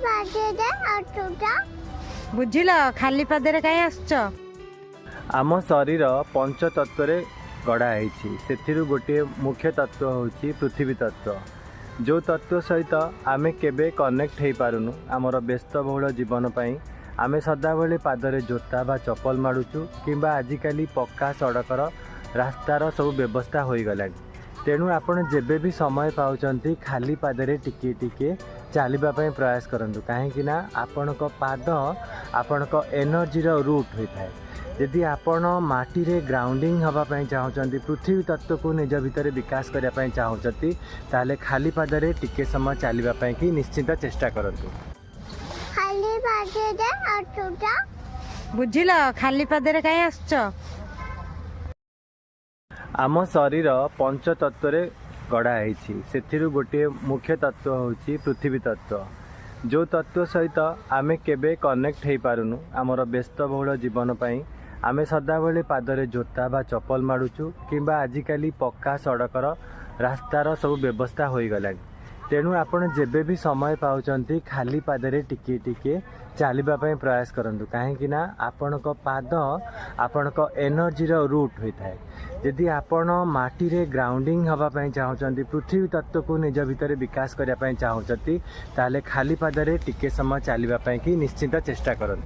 ପାଦରେ ଆସୁଛ? ବୁଝିଲ, ଖାଲି ପାଦରେ କାହିଁ ଆସୁଛ? ଆମ ଶରୀର ପଞ୍ଚତତ୍ତ୍ୱରେ ଗଢ଼ା ହେଇଛି। ସେଥିରୁ ଗୋଟିଏ ମୁଖ୍ୟ ତତ୍ତ୍ୱ ହେଉଛି ପୃଥିବୀ ତତ୍ତ୍ୱ, ଯେଉଁ ତତ୍ତ୍ୱ ସହିତ ଆମେ କେବେ କନେକ୍ଟ ହେଇପାରୁନୁ। ଆମର ବ୍ୟସ୍ତବହୁଳ ଜୀବନ ପାଇଁ ଆମେ ସଦାବେଳେ ପାଦରେ ଜୋତା ବା ଚପଲ ମାଡ଼ୁଛୁ କିମ୍ବା ଆଜିକାଲି ପକ୍କା ସଡ଼କର ରାସ୍ତାର ସବୁ ବ୍ୟବସ୍ଥା ହୋଇଗଲାଣି। ତେଣୁ ଆପଣ ଯେବେ ବି ସମୟ ପାଉଛନ୍ତି, ଖାଲି ପାଦରେ ଟିକିଏ ଟିକିଏ ଚାଲିବା ପାଇଁ ପ୍ରୟାସ କରନ୍ତୁ, କାହିଁକି ନା ଆପଣଙ୍କ ପାଦ ଆପଣଙ୍କ ଏନର୍ଜିର ରୁଟ୍ ହୋଇଥାଏ। ଯଦି ଆପଣ ମାଟିରେ ଗ୍ରାଉଣ୍ଡିଂ ହେବା ପାଇଁ ଚାହୁଁଛନ୍ତି, ପୃଥିବୀ ତତ୍ତ୍ୱକୁ ନିଜ ଭିତରେ ବିକାଶ କରିବା ପାଇଁ ଚାହୁଁଛନ୍ତି, ତାହେଲେ ଖାଲି ପାଦରେ ଟିକେ ସମୟ ଚାଲିବା ପାଇଁକି ନିଶ୍ଚିତ ଚେଷ୍ଟା କରନ୍ତୁ। ଖାଲି ପାଦରେ ଆସୁଛ? ବୁଝିଲ, ଖାଲି ପାଦରେ କାହିଁ ଆସୁଛ? ଆମ ଶରୀର ପଞ୍ଚତତ୍ତ୍ୱରେ ଗଢ଼ା ହେଇଛି। ସେଥିରୁ ଗୋଟିଏ ମୁଖ୍ୟ ତତ୍ତ୍ୱ ହେଉଛି ପୃଥିବୀ ତତ୍ତ୍ୱ, ଯେଉଁ ତତ୍ତ୍ୱ ସହିତ ଆମେ କେବେ କନେକ୍ଟ ହେଇପାରୁନୁ। ଆମର ବ୍ୟସ୍ତବହୁଳ ଜୀବନ ପାଇଁ ଆମେ ସଦାବେଳେ ପାଦରେ ଜୋତା ବା ଚପଲ ମାଡ଼ୁଛୁ କିମ୍ବା ଆଜିକାଲି ପକ୍କା ସଡ଼କର ରାସ୍ତାର ସବୁ ବ୍ୟବସ୍ଥା ହୋଇଗଲାଣି। ତେଣୁ ଆପଣ ଯେବେ ବି ସମୟ ପାଉଛନ୍ତି, ଖାଲି ପାଦରେ ଟିକିଏ ଟିକିଏ ଚାଲିବା ପାଇଁ ପ୍ରୟାସ କରନ୍ତୁ, କାହିଁକି ନା ଆପଣଙ୍କ ପାଦ ଆପଣଙ୍କ ଏନର୍ଜିର ରୁଟ୍ ହୋଇଥାଏ। ଯଦି ଆପଣ ମାଟିରେ ଗ୍ରାଉଣ୍ଡିଂ ହେବା ପାଇଁ ଚାହୁଁଛନ୍ତି, ପୃଥିବୀ ତତ୍ତ୍ୱକୁ ନିଜ ଭିତରେ ବିକାଶ କରିବା ପାଇଁ ଚାହୁଁଛନ୍ତି, ତାହେଲେ ଖାଲି ପାଦରେ ଟିକେ ସମୟ ଚାଲିବା ପାଇଁକି ନିଶ୍ଚିତ ଚେଷ୍ଟା କରନ୍ତୁ।